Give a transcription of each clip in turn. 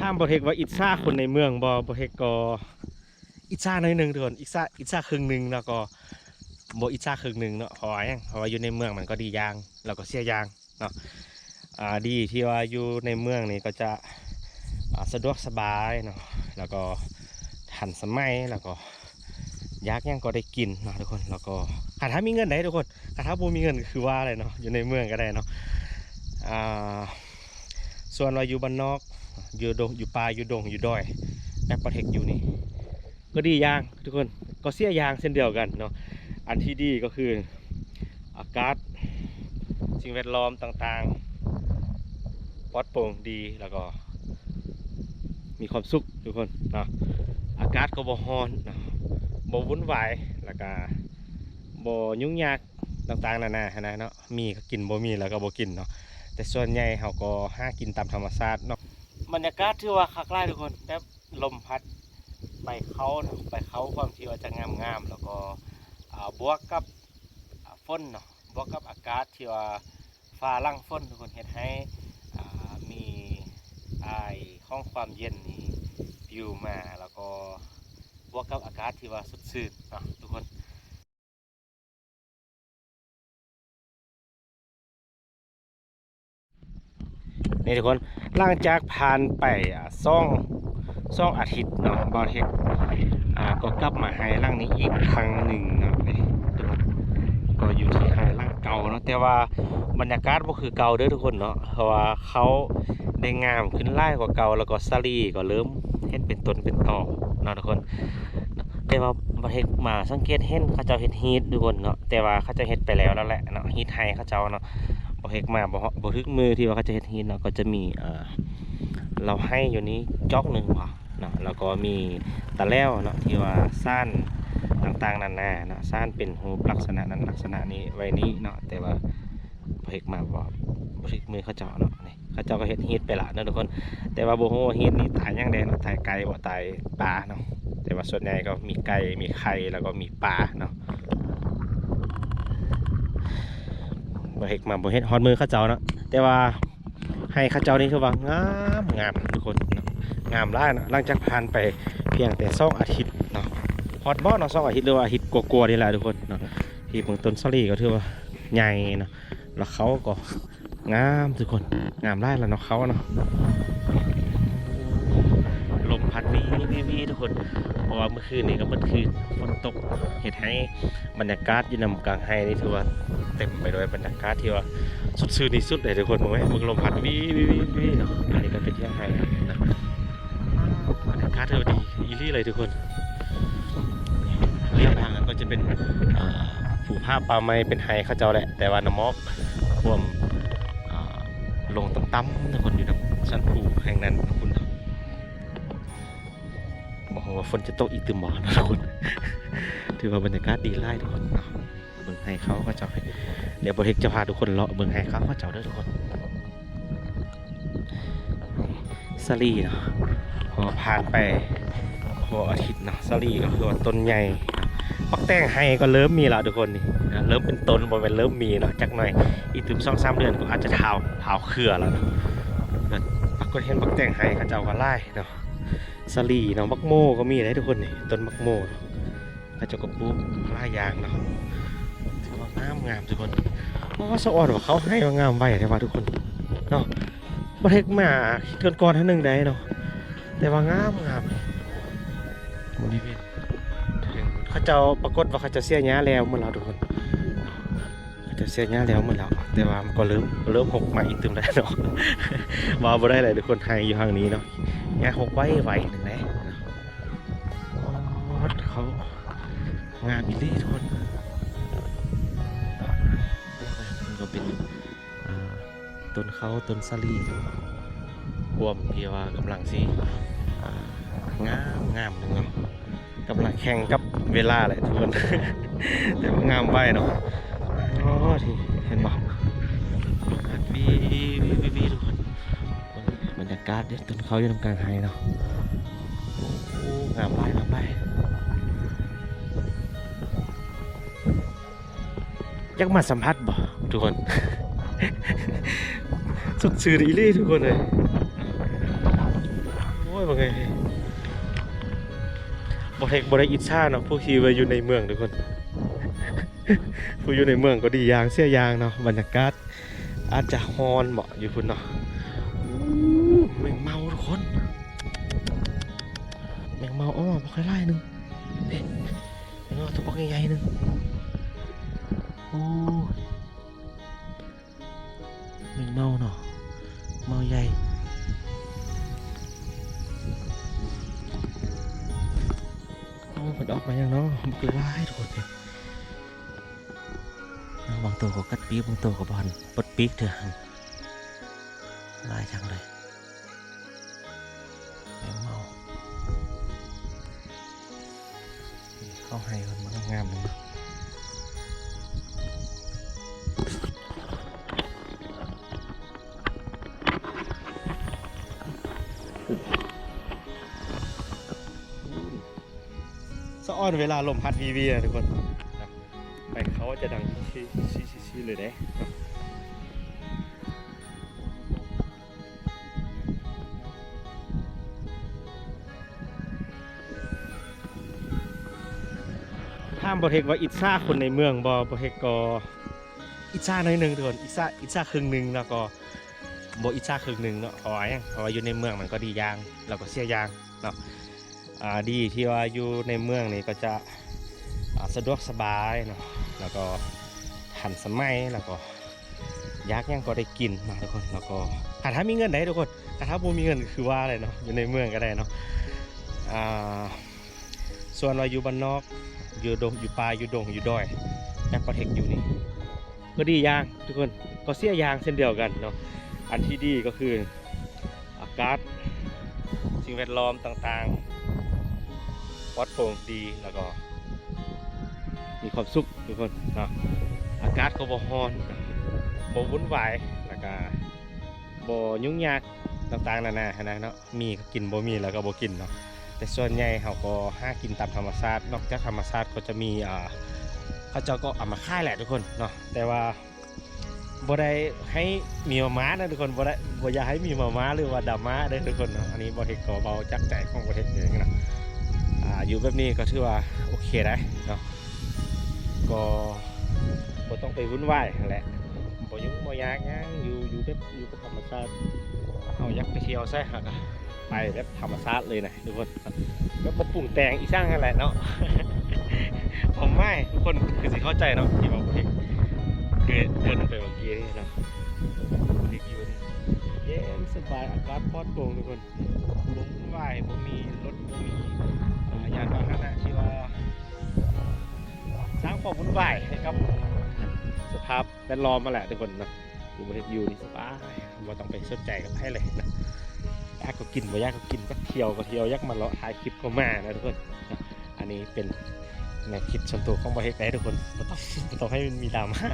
ຖາມບໍ່ເທັກວ່າອິດສາຄົນໃນເມືອງບໍ່? ບໍ່ເທັກກໍອິດສາໜ້ອຍໜຶ່ງທຸກຄົນ ອິດສາ ອິດສາເຄິ່ງໜຶ່ງ ແລ້ວກໍບໍ່ອິດສາເຄິ່ງໜຶ່ງເນາະ. ເພາະວ່າຫຍັງ? ເພາະວ່າຢູ່ໃນເມືອງມັນກໍດີຢ່າງ ແລ້ວກໍເສຍຢ່າງເນາະ. ອ່າ ດີທີ່ວ່າຢູ່ໃນເມືອງນີ້ກໍຈະ ອ່າ ສະດວກສະບາຍເນາະ ແລ້ວກໍທັນສະໄໝ ແລ້ວກໍຢາກຫຍັງກໍໄດ້ກິນເນາະທຸກຄົນ. ແລ້ວກໍຄັນຖ້າມີເງິນໄດ໋ທຸກຄົນ ຄັນຖ້າບໍ່ມີເງິນກໍຄືວ່າແຫຼະເນາະ ຢູ່ໃນເມືອງກໍໄດ້ເນາະ. ອ່າ ສ່ວນວ່າຢູ່ບ້ານນອກ ຢູ່ດົງ ຢູ່ປ່າ ຢູ່ດົງ ຢູ່ດອຍ ແບບປະເທັກຢູ່ນີ້ ກໍດີຢ່າງທຸກຄົນ ກໍເສຍຢ່າງເຊັ່ນດຽວກັນເນາະ. ອັນທີ່ດີກໍຄືອາກາດ ສິ່ງແວດລ້ອມຕ່າງໆ ປອດໂປ່ງດີ ແລ້ວກໍມີຄວາມສຸກທຸກຄົນເນາະ. ອາກາດກໍບໍ່ຮ້ອນເນາະ ບໍ່ວຸ້ນວາຍ ແລ້ວກໍບໍ່ຫຍຸ້ງຍາກຕ່າງໆນານາຫັ້ນນະເນາະ. ມີກໍກິນ ບໍ່ມີແລ້ວກໍບໍ່ກິນເນາະ. ແຕ່ສ່ວນໃຫຍ່ເຮົາກໍຫາກິນຕາມທຳມະຊາດເນາະ. ບັນຍາກາດຖືວ່າຄັກຫຼາຍທຸກຄົນ ແບບລົມພັດໃບເຂົາເນາະ ໃບເຂົາຄວາມທີ່ວ່າຈະງາມໆ ແລ້ວກໍ ອ່າ ບວກກັບ ອ່າ ຝົນເນາະ ບວກກັບອາກາດທີ່ວ່າຟ້າຫຼັງຝົນທຸກຄົນ ເຮັດໃຫ້ ອ່າ ມີອາຍຂອງຄວາມເຢັນນີ້ປິວມາ ແລ້ວກໍບວກກັບອາກາດທີ່ວ່າສົດຊື່ນເນາະທຸກຄົນ. ນີ້ທຸກຄົນ ຫຼັງຈາກຜ່ານໄປ ອ່າ ສອງ ສອງອາທິດເນາະ ບ່າວເທັກ ອ່າ ກໍກັບມາໄຮ່ຫຼັງນີ້ອີກຄັ້ງໜຶ່ງເນາະ. ນີ້ທຸກຄົນ ກໍຢູ່ທີ່ໄຮ່ຫຼັງເກົ່າເນາະ ແຕ່ວ່າບັນຍາກາດບໍ່ຄືເກົ່າເດີທຸກຄົນເນາະ ເພາະວ່າເຂົາໄດ້ງາມຂຶ້ນຫຼາຍກວ່າເກົ່າ ແລ້ວກໍສາລີກໍເລີ່ມເຫັນເປັນຕົນເປັນຕໍເນາະທຸກຄົນ. ແຕ່ວ່າບ່າວເທັກມາສັງເກດເຫັນເຂົາເຈົ້າເຮັດຮີດທຸກຄົນເນາະ ແຕ່ວ່າເຂົາເຈົ້າເຮັດໄປແລ້ວແລ້ວແຫຼະເນາະ ຮີດໄຮ່ເຂົາເຈົ້າເນາະ. ບ່າວເທັກມາບໍ່ ບໍ່ຖືກມື້ທີ່ວ່າເຂົາເຈົ້າເຮັດຮີດເນາະ ກໍຈະມີ ເອີ ເລົາໄຮ່ຢູ່ນີ້ຈອກໜຶ່ງເນາະ ແລ້ວກໍມີຕາແຫຼວເນາະ ທີ່ວ່າສານຕ່າງໆນານາເນາະ ສານເປັນຮູບລັກສະນະນັ້ນລັກສະນະນີ້ໄວ້ນີ້ເນາະ. ແຕ່ວ່າບ່າວເທັກມາບໍ່ ບໍ່ຖືກມື້ເຂົາເຈົ້າເນາະ ນີ້ ເຂົາເຈົ້າກໍເຮັດຮີດໄປລະເນາະທຸກຄົນ. ແຕ່ວ່າບໍ່ຮູ້ວ່າຮີດນີ້ຕາຍຫຍັງແດ່ເນາະ ຕາຍໄກ່ບໍ່ ຕາຍປາເນາະ. ແຕ່ວ່າສ່ວນໃຫຍ່ກໍມີໄກ່ ມີໄຂ່ ແລ້ວກໍມີປາເນາະ. ບ່າວເທັກມາບໍ່ເຫັນຮອດມື້ເຂົາເຈົ້າເນາະ ແຕ່ວ່າໄຮ່ເຂົາເຈົ້ານີ້ຖືວ່າງາມ ງາມທຸກຄົນເນາະ ງາມຫຼາຍເນາະ. ຫຼັງຈາກຜ່ານໄປພຽງແຕ່ສອງອາທິດເນາະ ຮອດບໍ່ເນາະ ສອງອາທິດ ຫຼືວ່າອາທິດກວ່າໆນີ້ແຫຼະທຸກຄົນເນາະ ທີ່ເບິ່ງຕົ້ນສາລີກໍຖືວ່າໃຫຍ່ເນາະ. ແລ້ວເຂົາກໍງາມທຸກຄົນ ງາມຫຼາຍແລ້ວເນາະເຂົາເນາະ. ລົມພັດວີໆໆ ທຸກຄົນ ເພາະວ່າມື້ຄືນນີ້ກໍເບິດຄືນຝົນຕົກ ເຮັດໃຫ້ບັນຍາກາດຢູ່ນຳກາງໄຮ່ນີ້ຖືວ່າເຕັມໄປດ້ວຍບັນຍາກາດທີ່ວ່າສົດຊື່ນທີ່ສຸດເລີຍທຸກຄົນ. ເບິ່ງແມ ເບິ່ງລົມພັດວີໆໆໆເນາະ. ອັນນີ້ກໍເປັນທຽງໄຮ່ນະ ບັນຍາກາດຖືວ່າດີອີ່ຫຼີເລີຍທຸກຄົນ. ລຽບທາງນັ້ນກໍຈະເປັນ ອ່າ ພູຜາປ່າໄມ້ ເປັນໄຮ່ເຂົາເຈົ້າແຫຼະ ແຕ່ວ່ານ້ຳໝອກຖ້ວມ ອ່າ ລົງຕ່ຳໆ ທຸກຄົນ ຢູ່ນຳຊັ້ນພູແຫ່ງນັ້ນພຸ້ນ. ບໍ່ຮູ້ວ່າຝົນຈະຕົກອີກຕື່ມບໍ່ເນາະທຸກຄົນ. ຖືວ່າບັນຍາກາດດີຫຼາຍທຸກຄົນເນາະ. ເບິ່ງໄຮ່ເຂົາ ເຂົາເຈົ້າ ດຽວບ່າວເທັກຈະພາທຸກຄົນເລາະເບິ່ງໄຮ່ເຂົາ ເຂົາເຈົ້າເດີທຸກຄົນ. ສາລີເນາະ ພໍຜ່ານໄປຫົວອາທິດເນາະ ສາລີກໍຄືວ່າຕົ້ນໃຫຍ່. ບັກແຕງໄຮ່ກໍເລີ່ມມີລະທຸກຄົນນີ້ນະ ເລີ່ມເປັນຕົ້ນ ບໍ່ແມ່ນເລີ່ມມີເນາະ. ຈັກໜ່ອຍອີກຕື່ມສອງສາມເດືອນກໍອາດຈະຖາວ ຖາວເຄືອລະເນາະ. ແລ້ວປາກົດເຫັນບັກແຕງໄຮ່ເຂົາເຈົ້າກໍຫຼາຍເນາະ. ສາລີເນາະ ບັກໂມກໍມີເດ້ທຸກຄົນນີ້ ຕົ້ນບັກໂມ ເຂົາເຈົ້າກໍປູກຫຼາຍຢ່າງເນາະ. ຖືວ່າງາມໆ ທຸກຄົນ. ໂອ້ ສະອອນວ່າເຂົາໄຮ່ວ່າງາມໄວແທ້ວ່າທຸກຄົນເນາະ. ບໍ່ເທັກມາເທື່ອກ່ອນເທື່ອໜຶ່ງໄດ້ເນາະ ແຕ່ວ່າງາມໆ ບໍລິເວນ ເຂົາເຈົ້າປາກົດວ່າເຂົາເຈົ້າເສຍຫຍ້າແລ້ວໝົດແລ້ວທຸກຄົນ. ເຂົາເຈົ້າເສຍຫຍ້າແລ້ວໝົດແລ້ວ ແຕ່ວ່າມັນກໍເລີ່ມ ເລີ່ມຮົກໃໝ່ອີກຕື່ມແລ້ວເນາະ. ວ່າບໍ່ໄດ້ແຫຼະທຸກຄົນ ໄຮ່ຢູ່ທາງນີ້ເນາະ ຫຍ້າຮົກໄວໆ ໜຶ່ງແຫຼະ. ໂອ້ ເຂົາງາມອີ່ຫຼີທຸກຄົນ. ມັນກໍເປັນ ອ່າ ຕົ້ນເຂົ້າ ຕົ້ນສາລີ ພວມທີ່ວ່າກຳລັງຊິ ອ່າ ງາມໆ ໜຶ່ງເນາະ. ກຳລັງແຂ່ງກັບເວລາແຫຼະທຸກຄົນ ແຕ່ວ່າງາມໄວເນາະ. ໂອ້ ທີ່ເຫັນບໍ່ ວິວ ວິວ ວິວ ທຸກຄົນ. ເບິ່ງບັນຍາກາດເດ້ ຕົ້ນເຂົ້າຢູ່ນຳກາງໄຮ່ເນາະ. ໂອ້ ງາມຫຼາຍ ງາມຫຼາຍ. ຢາກມາສຳຜັດບໍ່ທຸກຄົນ? ສົດຊື່ນອີ່ຫຼີທຸກຄົນເອີຍ. ໂອ້ຍ ວ່າໄງ ບໍ່ໄດ້ ບໍ່ໄດ້ອິດສາເນາະ ຜູ້ທີ່ວ່າຢູ່ໃນເມືອງທຸກຄົນ. ຜູ້ຢູ່ໃນເມືອງກໍດີຢ່າງເສຍຢ່າງເນາະ ບັນຍາກາດອາດຈະຮ້ອນເບາະຢູ່ພຸ້ນເນາະ. ໂອ້ ແມງເມົາທຸກຄົນ ແມງເມົາ ເອົາມາບັກຫຼາຍໆໜຶ່ງ ເດ້ ແມງເມົາຕົວບັກໃຫຍ່ໆໜຶ່ງ. ໂອ້ ແມງເມົາເນາະ ເມົາໃຫຍ່. ໂອ້ ເພິ່ນອອກມາຫຍັງເນາະ ບັກຫຼາຍໆທຸກຄົນ. ບາງໂຕກໍກັດປີກ ບາງໂຕກໍບໍ່ທັນປົດປີກເທື່ອ ຫຼາຍຈັ່ງເລີຍ. ແມງເມົາ ເຂົ້າໄຮ່ເພິ່ນມາງາມໆເລີຍເນາະ. ສະອອນເວລາລົມພັດວີໆນະທຸກຄົນ ໄປເຂົາຈະດັງຊີ້ໆໆເລີຍເດ້. ຖາມບໍ່ເທັກວ່າອິດສາຄົນໃນເມືອງບໍ່? ບໍ່ເທັກກໍອິດສາໜ້ອຍໜຶ່ງທຸກຄົນ ອິດສາ ອິດສາເຄິ່ງໜຶ່ງ ແລ້ວກໍບໍ່ອິດສາເຄິ່ງໜຶ່ງເນາະ. ເພາະວ່າຫຍັງ? ເພາະວ່າຢູ່ໃນເມືອງມັນກໍດີຢ່າງ ແລ້ວກໍເສຍຢ່າງເນາະ. ອ່າ ດີທີ່ວ່າຢູ່ໃນເມືອງນີ້ກໍຈະ ອ່າ ສະດວກສະບາຍເນາະ ແລ້ວກໍທັນສະໄໝ ແລ້ວກໍຢາກຫຍັງກໍໄດ້ກິນເນາະທຸກຄົນ. ແລ້ວກໍຖ້າ ຖ້າມີເງິນໄດ໋ທຸກຄົນ ຖ້າ ຖ້າບໍ່ມີເງິນກໍຄືວ່າແຫຼະເນາະ ຢູ່ໃນເມືອງກໍໄດ້ເນາະ. ອ່າ ສ່ວນວ່າຢູ່ບ້ານນອກ ຢູ່ດົງ ຢູ່ປ່າ ຢູ່ດົງ ຢູ່ດອຍ ແບບປະເທດຢູ່ນີ້ ກໍດີຢ່າງທຸກຄົນ ກໍເສຍຢ່າງເຊັ່ນດຽວກັນເນາະ. ອັນທີ່ດີກໍຄືອາກາດ ສິ່ງແວດລ້ອມຕ່າງໆ ປອດໂປ່ງດີ ແລ້ວກໍມີຄວາມສຸກທຸກຄົນເນາະ. ອາກາດກໍບໍ່ຮ້ອນ ບໍ່ວຸ່ນວາຍ ແລ້ວກໍບໍ່ຫຍຸ້ງຍາກຕ່າງໆນານາຫັ້ນນະເນາະ. ມີກໍກິນ ບໍ່ມີແລ້ວກໍບໍ່ກິນເນາະ. ແຕ່ສ່ວນໃຫຍ່ເຮົາກໍຫາກິນຕາມທຳມະຊາດ ນອກຈາກທຳມະຊາດກໍຈະມີ ອ່າ ເຂົາເຈົ້າກໍເອົາມາຂາຍແຫຼະທຸກຄົນເນາະ. ແຕ່ວ່າບໍ່ໄດ້ໃຫ້ມີມາມ່ານະທຸກຄົນ ບໍ່ໄດ້ ບໍ່ຢາກໃຫ້ມີມາມ່າ ຫຼືວ່າດຣາມາເດີທຸກຄົນເນາະ. ອັນນີ້ບໍ່ເທັກກໍເວົ້າຈາກໃຈຂອງບໍ່ເທັກເອງເນາະ. ອ່າ ຢູ່ແບບນີ້ກໍຖືວ່າໂອເຄໄດ໋ເນາະ ກໍບໍ່ຕ້ອງໄປວຸ່ນວາຍຫັ້ນແຫຼະ ບໍ່ຫຍຸ້ງບໍ່ຍາກຫຍັງ ຢູ່ ຢູ່ແບບ ຢູ່ກັບທຳມະຊາດ. ເຮົາຢາກໄປທ່ຽວໃສເຮົາກໍໄປແບບທຳມະຊາດເລີຍນະ ທຸກຄົນ ແບບບໍ່ປຸງແຕ່ງອີ່ສັງຫັ້ນແຫຼະເນາະ. ຄວາມໝາຍທຸກຄົນຄືຊິເຂົ້າໃຈເນາະ ທີ່ວ່າເພິ່ນເກີດ ເກີດໄປເມື່ອກີ້ນີ້ເນາະ. ເດັກຢູ່ນີ້ເຢັນສະບາຍ ອາກາດປອດໂປ່ງທຸກຄົນ ບໍ່ວຸ່ນວາຍ ບໍ່ມີລົດ ບໍ່ມີ ອ່າ ຍານພາຫະນະທີ່ວ່າສ້າງຄວາມວຸ່ນວາຍໃຫ້ກັບສະພາບແວດລ້ອມຫັ້ນແຫຼະທຸກຄົນເນາະ. ຢູ່ ບໍ່ເຮັດຢູ່ນີ້ສະບາຍ ບໍ່ຕ້ອງໄປສົນໃຈກັບໃຜເລີຍນະ. ຢາກກໍກິນ ບໍ່ຢາກກໍກິນ ຢາກທ່ຽວກໍທ່ຽວ ຢາກມາເລາະຖ່າຍຄລິບກໍມານະທຸກຄົນ. ອັນນີ້ເປັນແນວຄິດສ່ວນຕົວຂອງບໍ່ເຮັດໄດ້ທຸກຄົນ ບໍ່ຕ້ອງ ບໍ່ຕ້ອງໃຫ້ມັນມີດຣາມາ.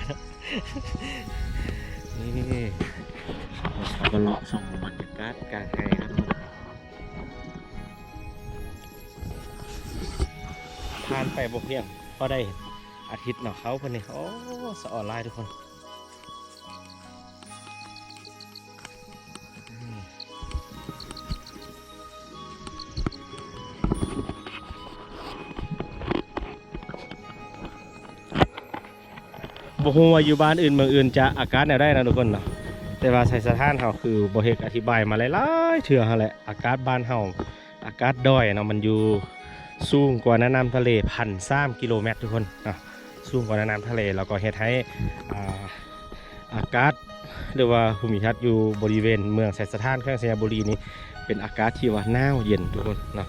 ນີ້ ເຮົາກໍເລາະຊົມບັນຍາກາດກາງໄຮ່ນະທຸກຄົນ. ຜ່ານໄປບໍ່ພຽງພໍໄດ້ອາທິດເນາະ ເຂົາເພິ່ນນີ້ ໂອ້ ສະອອນຫຼາຍທຸກຄົນ. ບໍ່ຮູ້ວ່າຢູ່ບ້ານອື່ນເມືອງອື່ນຈະອາກາດແນວໃດນະທຸກຄົນເນາະ ແຕ່ວ່າໄຊສະຖານເຮົາຄືບໍ່ເຮັກອະທິບາຍມາຫຼາຍໆເທື່ອຫັ້ນແຫຼະ ອາກາດບ້ານເຮົາ ອາກາດດອຍເນາະ ມັນຢູ່ສູງກວ່າໜ້ານ້ຳທະເລພັນສາມກິໂລແມັດທຸກຄົນເນາະ ສູງກວ່າໜ້ານ້ຳທະເລ ແລ້ວກໍເຮັດໃຫ້ ອ່າ ອາກາດ ຫຼືວ່າພູມິທັດຢູ່ບໍລິເວນເມືອງໄຊສະຖານ ແຂວງໄຊຍະບູລີນີ້ ເປັນອາກາດທີ່ວ່າໜາວເຢັນທຸກຄົນເນາະ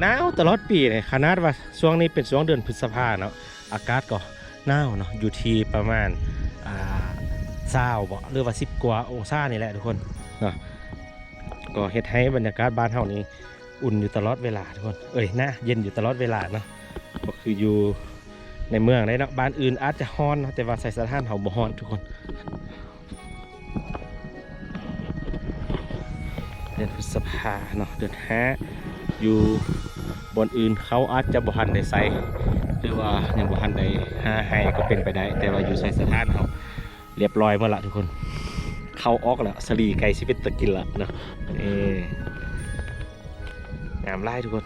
ໜາວຕະຫຼອດປີເລີຍ. ຂະໜາດວ່າຊ່ວງນີ້ເປັນຊ່ວງເດືອນພຶດສະພາເນາະ ອາກາດກໍໜາວເນາະ ຢູ່ທີ່ປະມານ ອ່າ ຊາວບໍ ຫຼືວ່າສິບກວ່າອົງສານີ້ແຫຼະທຸກຄົນເນາະ. ກໍເຮັດໃຫ້ບັນຍາກາດບ້ານເຮົານີ້ອຸ່ນຢູ່ຕະຫຼອດເວລາທຸກຄົນ ເອີຍ ນະ ເຢັນຢູ່ຕະຫຼອດເວລາເນາະ ບໍ່ຄືຢູ່ໃນເມືອງໃດເນາະ. ບ້ານອື່ນອາດຈະຮ້ອນເນາະ ແຕ່ວ່າໄຊສະຖານເຮົາບໍ່ຮ້ອນທຸກຄົນ. ເດືອນພຶດສະພາເນາະ ເດືອນຫ້າ ຢູ່ບ່ອນອື່ນເຂົາອາດຈະບໍ່ທັນໄດ້ໃສ່ ຫຼືວ່າຍັງບໍ່ທັນໄດ້ຫາໄຮ່ກໍເປັນໄປໄດ້ ແຕ່ວ່າຢູ່ໄຊສະຖານເຮົາ ລຽບຮ້ອຍໝົດລະທຸກຄົນ ເຂົ້າອອກແລ້ວ ສາລີໃກ້ຊິເປັນຕາກິນລະເນາະ. ເອີ ຫຼາຍທຸກຄົນ.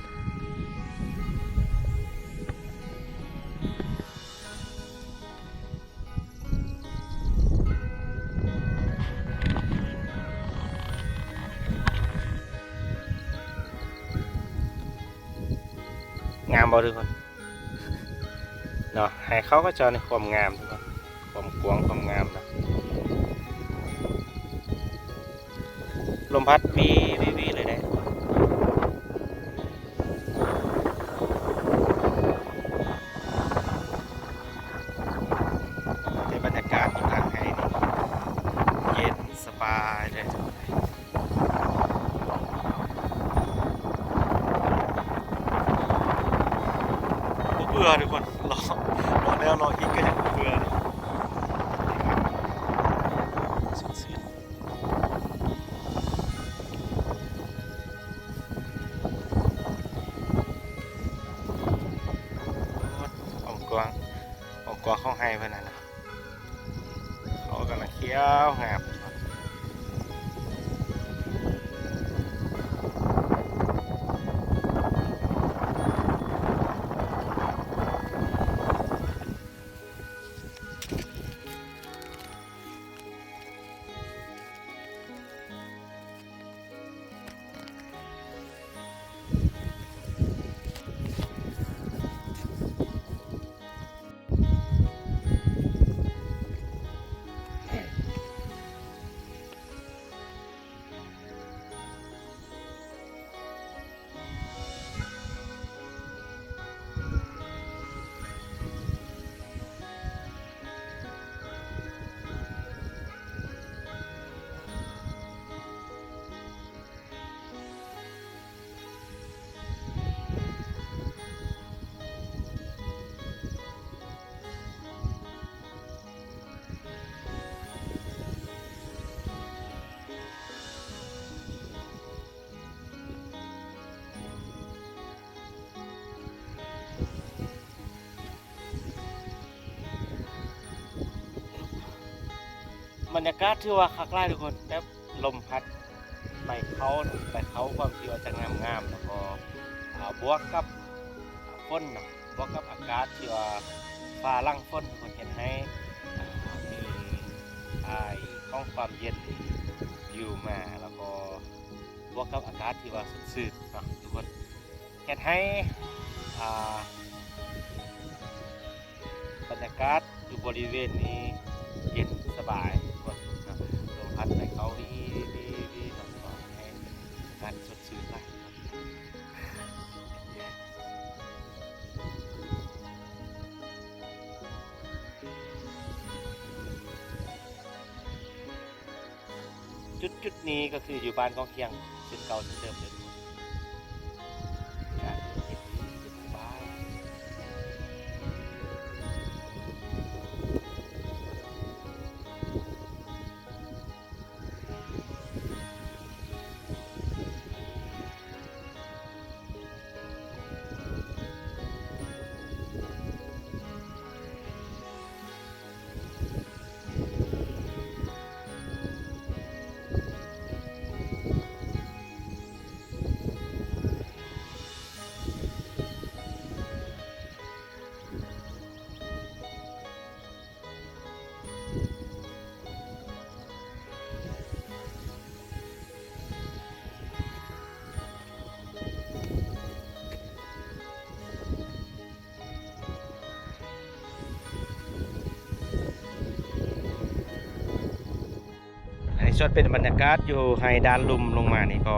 ງາມບໍ່ທຸກຄົນ? ເນາະ ໃຫ້ເຂົາກໍຈະໃນຄວາມງາມ ຄວາມກວ້າງຄວາມງາມນະ ລົມພັດວີໆໆເລີຍເດ້. ແຕ່ບັນຍາກາດຢູ່ທາງໃຫ້ນີ້ເຢັນສະບາຍເລີຍ. ບໍ່ເບື່ອທຸກຄົນ ເລາະ ເລາະແລ້ວເລາະອີກກໍຍັງບໍ່ເບື່ອເລີຍ. ຄວາມກວ້າງ ຄວາມກວ້າງຂອງໄຮ່ເພິ່ນຫັ້ນນະ. ເຂົາກຳລັງຂຽວງາມ. ບັນຍາກາດຖືວ່າຄັກຫຼາຍທຸກຄົນ ແບບລົມພັດໃບເຂົານະ ໃບເຂົາຄວາມທີ່ວ່າຈະງາມໆ ແລ້ວກໍ ອ່າ ບວກກັບຝົນນະ ບວກກັບອາກາດທີ່ວ່າຟ້າຫຼັງຝົນ ເພິ່ນເຮັດໃຫ້ ອ່າ ມີອາຍຂອງຄວາມເຢັນຢູ່ມາ ແລ້ວກໍບວກກັບອາກາດທີ່ວ່າສົດຊື່ນເນາະທຸກຄົນ ເຮັດໃຫ້ ອ່າ ບັນຍາກາດຢູ່ບໍລິເວນນີ້ເຢັນສະບາຍ ລົມພັດໃບເຂົາວີໆໆເນາະ ກໍເຮັດໃຫ້ອາກາດສົດຊື່ນຫຼາຍ. ຈຸດໆນີ້ກໍຄືຢູ່ບ້ານກອງຂຽງເຊັ່ນເກົ່າເຊັ່ນເດີມເລີຍ. ອັນນີ້ສ່ວນເປັນບັນຍາກາດຢູ່ໄຮ່ດ້ານລຸ່ມລົງມານີ້ກໍ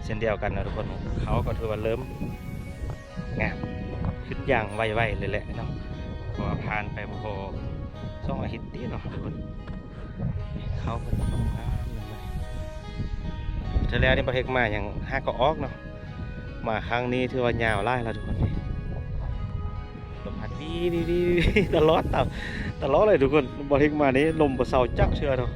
ເຊັ່ນດຽວກັນເນາະທຸກຄົນ ເຂົາກໍຖືວ່າເລີ່ມງາມຂຶ້ນຢ່າງໄວໆເລີຍແຫຼະເນາະ ເພາະວ່າຜ່ານໄປບໍ່ພໍສອງອາທິດຕິເນາະທຸກຄົນ. ເຂົາເພິ່ນງາມເນາະ ເທື່ອແລ້ວນີ້ບໍ່ເຮັກມາຫຍັງຫາກໍອອກເນາະ ມາຄັ້ງນີ້ຖືວ່າຍາວຫຼາຍແລ້ວທຸກຄົນ. ລົມພັດວີໆໆຕະຫຼອດ ຕະຫຼອດເລີຍທຸກຄົນ ບໍ່ເຮັກມານີ້ລົມບໍ່ເຊົາຈັກເທື່ອເນາະ.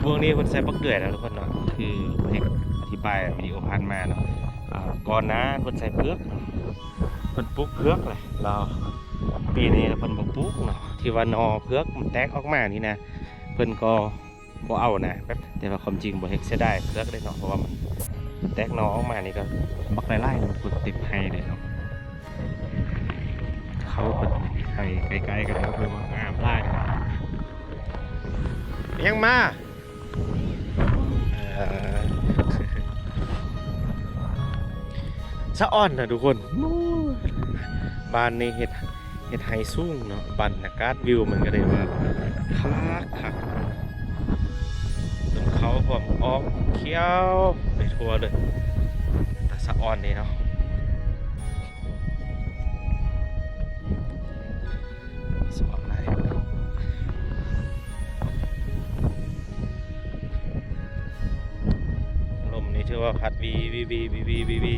ພວກນີ້ເພິ່ນໃສ່ບັກເດືອຍນະທຸກຄົນເນາະ ຄືເຮັກອະທິບາຍວິດີໂອຜ່ານມາເນາະ ອ່າ ກ່ອນໜ້າເພິ່ນໃສ່ເຜືອກ ເພິ່ນປູກເຜືອກແຫຼະ ແລ້ວປີນີ້ເພິ່ນບໍ່ປູກເນາະ ທີ່ວ່າໜໍ່ເຜືອກມັນແຕກອອກມານີ້ນະ ເພິ່ນກໍບໍ່ເອົານະ ແບບ ແຕ່ວ່າຄວາມຈິງບໍ່ເຮັດ ເສຍດາຍເຄືອກເດ້ເນາະ ເພາະວ່າມັນແຕກໜໍ່ອອກມານີ້ກໍບັກຫຼາຍໆ ມັນເຕັມໄຮ່ເດ້ເນາະ. ເຂົາເພິ່ນໄຮ່ໃກ້ໆ ກັນກໍຄືວ່າງາມຫຼາຍ. ຍັງມາ ເອີ ສະອອນນະທຸກຄົນ. ບ້ານນີ້ເຮັດ ເຮັດໄຮ່ສູງເນາະ ບັນຍາກາດວິວມັນກໍໄດ້ວ່າຄັກໆ ຕົ້ນເຂົ້າພ້ອມອອກຂຽວໄປທົ່ວເລີຍ ຕາສະອອນເດ້ເນາະ. ສະອອນຫຼາຍ ລົມນີ້ຖືວ່າພັດ ວີໆໆ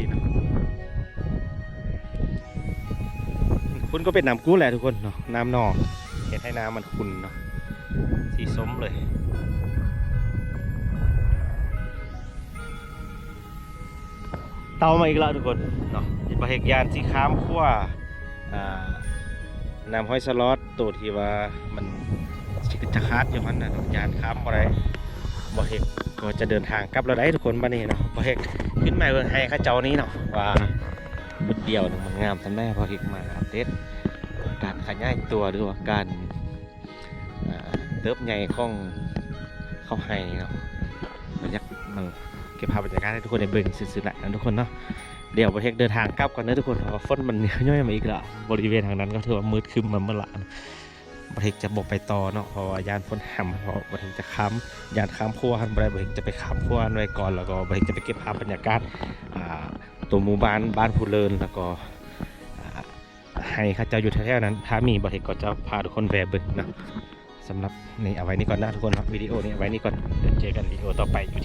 ໆໆເນາະ. ພຸ້ນກໍເປັນນ້ຳກຸແຫຼະທຸກຄົນເນາະ ນ້ຳໜອງ ເຮັດໃຫ້ນ້ຳມັນຂຸ່ນເນາະ ສີສົ້ມເລີຍ. ເຕົາມາອີກແລ້ວທຸກຄົນເນາະ. ບໍ່ເຮັກຢ້ານຊິຂ້າມຂົວ ອ່າ ນ້ຳຫ້ວຍສະຫຼອດ ໂຕທີ່ວ່າມັນຈະຂາດຢູ່ຫັ້ນນະ ຢ້ານຂ້າມບໍ່ໄດ້. ບໍ່ເຮັກກໍຈະເດີນທາງກັບແລ້ວໄດ໋ທຸກຄົນ ບັດນີ້ເນາະ. ບໍ່ເຮັກຂຶ້ນມາເບິ່ງໄຮ່ເຂົາເຈົ້ານີ້ເນາະ ວ່າບຸດດຽວໜຶ່ງມັນງາມສ່ຳໃດ. ບໍ່ເຮັກມາອັບເດດການຂະຫຍາຍຕົວ ຫຼືວ່າການ ອ່າ ເຕີບໃຫຍ່ຂອງເຂົ້າໄຮ່ເນາະ. ກໍຢາກມາເກັບພາບບັນຍາກາດໃຫ້ທຸກຄົນໄດ້ເບິ່ງຊື່ໆລະນະທຸກຄົນເນາະ. ດຽວບໍ່ເຮັກເດີນທາງກັບກ່ອນເດີທຸກຄົນ ເພາະວ່າຝົນມັນຍ້ອຍມາອີກລະ. ບໍລິເວນທາງນັ້ນກໍຖືວ່າມືດຄຶ້ມມາໝົດລະ. ບໍ່ເຮັກຈະບໍ່ໄປຕໍ່ເນາະ ເພາະວ່າຢ້ານຝົນຫ້ຳ ເພາະບໍ່ເຮັກຈະຂ້າມ ຢ້ານຂ້າມຂົວຫັ້ນບໍ່ໄດ້. ບໍ່ເຮັກຈະໄປຂ້າມຂົວຫັ້ນໄວ້ກ່ອນ ແລ້ວກໍບໍ່ເຮັກຈະໄປເກັບພາບບັນຍາກາດ ອ່າ ຕົວໝູ່ບ້ານ ບ້ານພູເລີນ ແລ້ວກໍ ອ່າ ໄຮ່ເຂົາເຈົ້າຢູ່ແຖວໆນັ້ນ ຖ້າມີບໍ່ເຮັກກໍຈະພາທຸກຄົນແວ່ເບິ່ງເນາະ. ສຳລັບນີ້ເອົາໄວ້ນີ້ກ່ອນນະທຸກຄົນເນາະ ວິດີໂອນີ້ເອົາໄວ້ນີ້ກ່ອນ ເຈີກັນວິດີໂອຕໍ່ໄປຢູ່ທີ່